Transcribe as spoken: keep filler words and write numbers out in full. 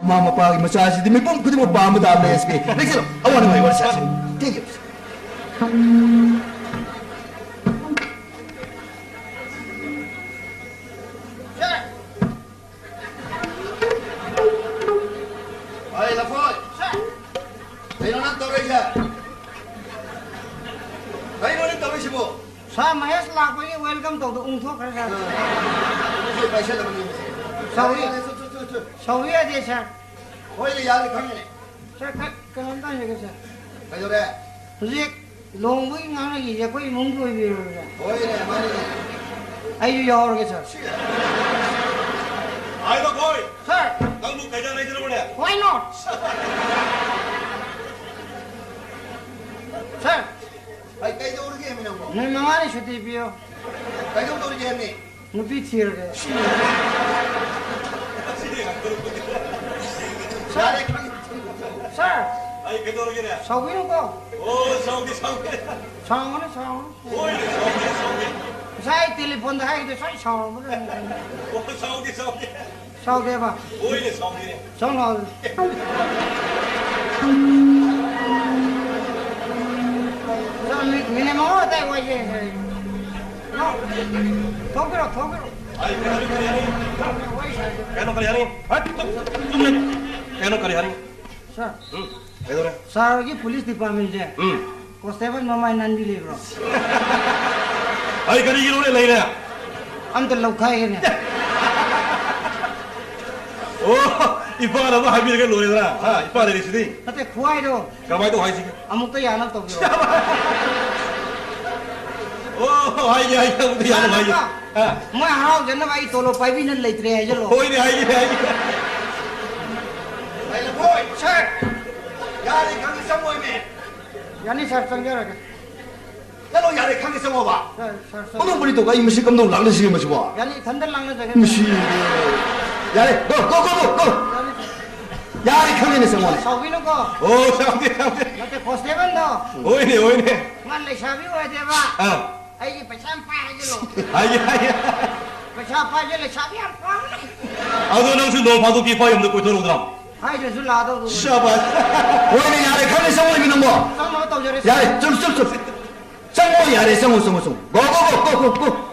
ꯃꯃꯥ ꯃꯄꯥꯒꯤ ꯃꯆꯥꯁꯤꯗꯤ ꯃꯤꯄꯨꯝ ꯈꯨꯗꯤꯡꯃꯛ ꯄꯥꯝꯕ ꯇꯥꯕꯅꯦ, ꯑꯦꯁ ꯄꯤ꯫ ꯂꯦꯡꯁꯤꯜꯂꯣ, ꯑꯋꯥ ꯅꯨꯡꯉꯥꯏ ꯋꯥꯔꯤ ꯁꯥꯁꯤ꯫ Thank you. ꯍꯣꯏ, ꯂꯐꯣꯏ꯫ ꯀꯩꯅꯣ ꯅꯪ ꯇꯧꯔꯛꯏꯁꯦ? ꯀꯩꯅꯣ ꯅꯪ ꯇꯧꯔꯛꯏꯁꯤꯕꯣ? ꯁꯥꯔ ꯃꯍꯦꯁ ꯂꯥꯛꯄꯒꯤ welcome ꯇꯧꯗ ꯎꯪꯊꯣꯛꯈ꯭ꯔꯦ, ꯁꯥꯔ꯫ ꯑ, ꯁꯤ ꯄꯥꯏꯁꯜꯂꯕꯅꯤ ꯃꯁꯤ꯫ ꯁꯥꯎꯕꯤ-, ꯌꯥꯔꯦ, ꯌꯥꯔꯦ, ꯁꯨ, ꯁꯨ, ꯁꯨ, ꯁꯨ꯫ ꯁꯥꯎꯕꯤ ꯌꯥꯗꯦ, ꯁꯥꯔ꯫ ꯍꯣꯏꯅꯦ, ꯌꯥꯔꯦ, ꯈꯪꯉꯤꯅꯦ꯫ ꯁꯥꯔ, ꯈ-, ꯀꯩꯅꯣꯝꯇ ꯍꯪꯖꯒꯦ, ꯁꯥꯔ꯫ ꯀꯩꯗꯧꯔꯦ? ꯍꯧꯖꯤꯛ ꯂꯨꯍꯣꯡꯕꯒꯤ ꯉꯥꯡꯅꯈꯤꯁꯦ ꯑꯩꯈꯣꯏ ꯏꯃꯨꯡꯒꯤ ꯑꯣꯏꯕꯤꯔꯕ꯭ꯔꯥ? ꯍꯣꯏꯅꯦ, ꯃꯥꯅꯤꯅꯦ꯫ ꯑꯩꯁꯨ ꯌꯥꯎꯔꯒꯦ, ꯁꯥꯔ꯫ ꯁꯤ꯫ ꯍꯥꯏꯕ ꯈꯣꯏ꯫ ꯁꯥꯔ꯫ ꯅꯪꯕꯨ ꯀꯩꯗ ꯂꯩꯗ꯭ꯔꯕꯅꯦ? Why not? ꯁꯥꯔ꯫ ꯑꯩ ꯀꯩꯗꯧꯔꯒꯦ ꯍꯥꯏꯕꯅꯣ? ꯅꯨꯃꯤꯠ ꯃꯉꯥꯅꯤ ꯁꯨꯇꯤ ꯄꯤꯌꯣ꯫ ꯀꯩꯗꯧꯗꯧꯔꯤꯒꯦ ꯍꯥꯏꯕꯅꯤ? ꯅꯨꯄꯤ ꯊꯤꯔꯒꯦ꯫ ꯁꯥꯔ꯫ ꯁꯥꯔ꯫ ꯑꯩ ꯀꯩꯗꯧꯔꯒꯦꯅꯦ? ꯁꯥꯎꯕꯤꯅꯨꯀꯣ꯫ ꯑꯣ, ꯁꯥꯎꯗꯦ, ꯁꯥꯎꯗꯦ꯫ ꯁꯥꯎꯒꯅꯨ, ꯁꯥꯎꯒꯅꯨ꯫ ꯍꯣꯏꯅꯦ, ꯁꯥꯎꯗꯦ, ꯁꯥꯎꯗꯦ꯫ ꯉꯁꯥꯏ ꯑꯩ ꯇꯦꯂꯤꯐꯣꯟꯗ ꯍꯥꯏꯒꯤꯗꯣ ꯁꯣꯏ ꯁꯥꯎꯔꯝꯃꯗ꯭ꯔꯥ? ꯑꯣ, ꯁꯥꯎꯗꯦ, ꯁꯥꯎꯗꯦ꯫ ꯁꯥꯎꯗꯦꯕ? ꯍꯣꯏꯅꯦ, ꯁꯥꯎꯗꯦꯅꯦ꯫ ꯁꯥꯎ ꯂꯥꯎ꯫ ꯁꯥꯔ, ꯃꯤ-, ꯃꯤꯅꯤꯠ ꯃꯉꯥ ꯑꯗꯥꯏ ꯋꯥꯏꯒꯦ꯫ ꯊꯣꯛꯄꯤꯔꯣ, ꯊꯣꯛꯄꯤꯔꯣ꯫ ꯑꯩ ꯀꯩꯅꯣ ꯀꯔꯤ ꯍꯥꯏꯅꯤ? ꯀꯩꯅꯣ ꯀꯔꯤ ꯍꯥꯏꯅꯤ? ꯍꯠ! ꯇꯨꯝ, ꯇꯨꯝ, ꯇꯨꯝ ꯂꯩ꯫ ꯀꯩꯅꯣ ꯀꯔꯤ ꯍꯥꯏꯅꯤ? ꯁꯥꯔ꯫ ꯎꯝ, ꯀꯩꯗꯧꯔꯦ? ꯁꯥꯔ ꯍꯣꯏꯒꯤ ꯄꯨꯂꯤꯁ ꯗꯤꯄꯥꯔꯠꯃꯦꯟꯁꯦ ꯎꯝ꯫ ꯀꯣꯟꯁꯇꯦꯕꯜ ꯃꯃꯥꯏ ꯅꯥꯟꯕꯤ ꯂꯩꯕ꯭ꯔꯣ? ꯑꯩ ꯀꯔꯤꯒꯤꯅꯣꯅꯦ ꯂꯩꯔꯦ? ꯑꯝꯇ ꯂꯧꯈꯥꯏꯒꯦꯅꯦ꯫ ꯑꯣ, ꯏꯄꯥꯅ ꯑꯃ ꯍꯥꯏꯕꯤꯔꯒ ꯂꯣꯏꯔꯦꯗꯅ꯫ ꯍꯥ, ꯏꯄꯥ ꯂꯩꯔꯤꯁꯤꯗꯤ꯫ ꯅꯠꯇꯦ, ꯈꯨꯍꯥꯏꯗꯣ꯫ ꯀꯃꯥꯏꯅ ꯇꯧ ꯍꯥꯏꯁꯤꯒꯦ? ꯑꯃꯨꯛꯇ ꯌꯥꯅꯕ ꯇꯧꯕꯤꯔꯣ꯫ ꯑꯣ, ꯍꯥꯏꯒꯦ, ꯍꯥꯏꯒꯦ, ꯑꯃꯨꯛꯇ ꯌꯥꯅꯕ ꯍꯥꯏꯒꯦ꯫ ꯁꯥꯔ, ꯑꯥ꯫ ꯃꯣꯏ ꯍꯔꯥꯎꯖꯅꯕ ꯑꯩ ꯇꯣꯂꯣꯞ ꯄꯥꯏꯕꯤꯅ ꯂꯩꯇ꯭ꯔꯦ ꯍꯥꯏꯖꯜꯂꯣ꯫ ꯍꯣꯏꯅꯦ, ꯍꯥꯏꯒꯦ, ꯍꯥꯏꯒꯦ꯫ ꯁꯥꯔ꯫ ꯌꯥꯔꯦ, ꯈꯪꯉꯦ, ꯆꯪꯉꯣꯏꯃꯦ꯫ ꯌꯥꯅꯤ, ꯁꯥꯔ, ꯆꯪꯖꯔꯒꯦ꯫ ꯆꯠꯂꯣ, ꯌꯥꯔꯦ, ꯈꯪꯉꯦ, ꯆꯪꯉꯣꯕ꯫ ꯁꯥꯔ, ꯁꯥꯔ, ꯁꯥꯔ꯫ ꯃꯅꯨꯡ ꯃꯔꯤ ꯇꯧꯕ ꯑꯩ ꯃꯁꯤ ꯀꯝꯗꯧ ꯂꯥꯛꯅꯁꯤꯒꯦ ꯃꯁꯤꯕꯣ? ꯌꯥꯅꯤ, ꯏꯊꯟꯗ ꯂꯥꯛꯅꯖꯒꯦ꯫ ꯃꯁꯤ, ꯌꯥꯔꯦ, go, go, go, go, go꯫ ꯌꯥꯅꯤ, ꯁꯥꯔ꯫ ꯌꯥꯔꯦ, ꯈꯪꯉꯦꯅꯦ, ꯆꯪꯉꯣꯅꯦ꯫ ꯁꯥꯎꯕꯤꯅꯨꯀꯣ꯫ ꯑꯣ, ꯁꯥꯎꯗꯦ, ꯁꯥꯎꯗꯦ꯫ ꯅꯠꯇꯦ, ꯀꯣꯟꯁꯇꯦꯕꯜꯗꯣ꯫ ꯍꯣꯏꯅꯦ, ꯍꯣꯏꯅꯦ꯫ ꯃꯥ ꯂꯩꯁꯥꯕꯤ ꯑꯣꯏꯗꯦꯕ꯫ ꯑꯥ꯫ ꯑꯩꯒꯤ ꯄꯩꯁꯥ ꯌꯥꯝ ꯄꯥꯏ ꯍꯥꯏꯖꯤꯜꯂꯣ꯫ ꯍꯥꯏꯒꯦ, ꯍꯥꯏꯒꯦ꯫ ꯄꯩꯁꯥ ꯄꯩꯁꯥ ꯄꯥꯏꯁꯦ ꯂꯩꯁꯥꯕꯤ ꯌꯥꯝ ꯄꯥꯝꯃꯦ꯫ ꯑꯗꯣ ꯅꯪꯁꯨ ꯅꯣꯡ ꯐꯥꯗꯣꯛ ꯄꯤꯐꯥ ꯌꯨꯝꯗ ꯀꯣꯏꯊꯣꯔꯛꯎꯗ꯭ꯔꯥ? ꯍꯥꯏꯗ꯭ꯔꯁꯨ ꯂꯥꯛꯑꯗꯧꯗꯨ꯫ ꯁꯕꯥꯁ꯫ ꯍꯣꯏꯅꯦ, ꯌꯥꯔꯦ, ꯈꯪꯉꯦ, ꯆꯪꯉꯣꯏꯃꯤ ꯅꯪꯕꯣ꯫ ꯆꯪꯅꯕ ꯇꯧꯖꯔꯦ꯫ ꯌꯥꯔꯦ, ꯆꯨꯞ ꯆꯨꯞ ꯆꯨꯞ꯫ ꯆꯪꯉꯣ, ꯌꯥꯔꯦ, ꯆꯪꯉꯣ, ꯆꯪꯉꯣ, ꯆꯪꯉꯣ꯫ GO, GO, GO, GO, GO, GO.